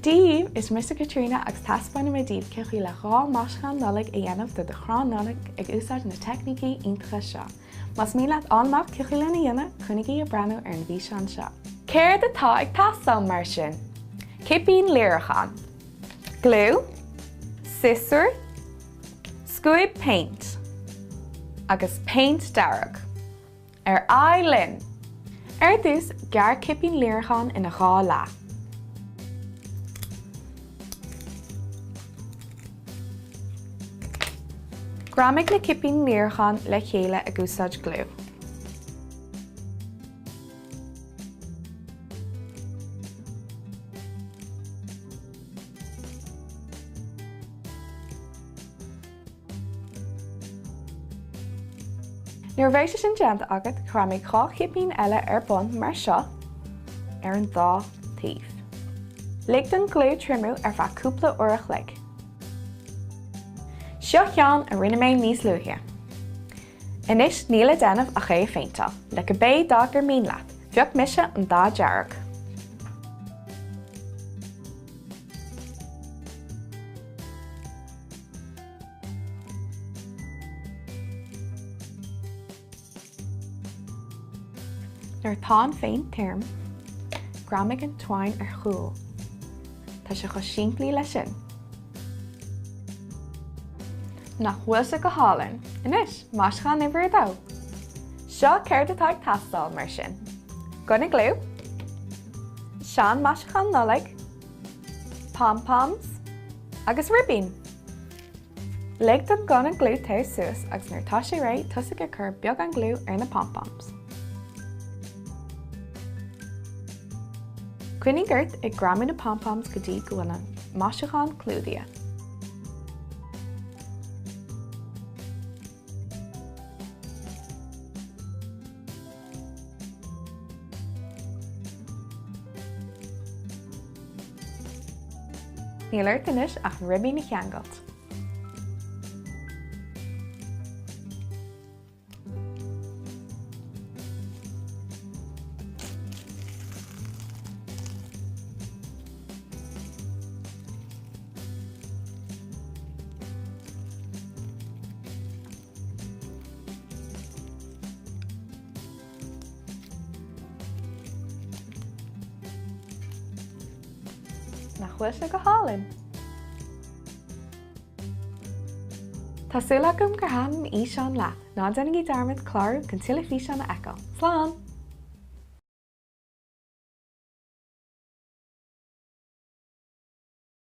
Dia daoibh, is mise Caitríona agus taispeánfaidh mé daoibh cén chaoi le 2 maisiúchán Nollag a dhéanamh do do chrann Nollag ag úsáid na teicnící iontacha seo. Más mian leat fháil amach cén chaoi lena dhéanamh, coinnigí ag breathnú ar an bhfíseán seo. Céard atá ag teastáil mar sin? Cipín líreacháin, gliú, siosúr, scuab péint agus péint dearg. Ar aghaidh linn! Ar dtús, gearr cipín líreacháin ina 2 leath. Greamaigh na cipíní líreacháin le chéile ag úsáid gliú. Nuair a bheidh sé sin déanta agat, greamaigh 2 chipín eile ar bun mar seo ar an dá taobh. Lig don gliú triomú ar feadh cúpla uair a chloig. Seo ceann a rinne mé níos luaithe. Anois níl le déanamh ach é a phéinteáil, le cibé dath gur mian leat, phioc mise an dath dearg. Nuair atá an phéint tirim, greamaigh an twine ar chúl. Tá sé chomh simplí leis sin. Nach bhfuil sé go hálainn? Anois, maisiúchán uimhir a dó. Seo céard atá ag teastáil, mar sin. Gunna gliú, sean maisiúchán Nollag, pom poms agus ribín. Lig don gunna gliú téamh suas agus nuair atá sé réidh tosaigh ag cur beagán gliú ar na pom poms. Coinnigh ort ag greamú na pom poms go dtí go bhfuil an maisiúchán clúdaithe. Níl ort anois ach an ribín a cheangailt. Nach bhfuil sé go hálainn? Tá súil agam gur thaitin an fhíseán leat. Ná déanaigí dearmad clárú chun tuilleadh físeán a fheiceáil. Slán!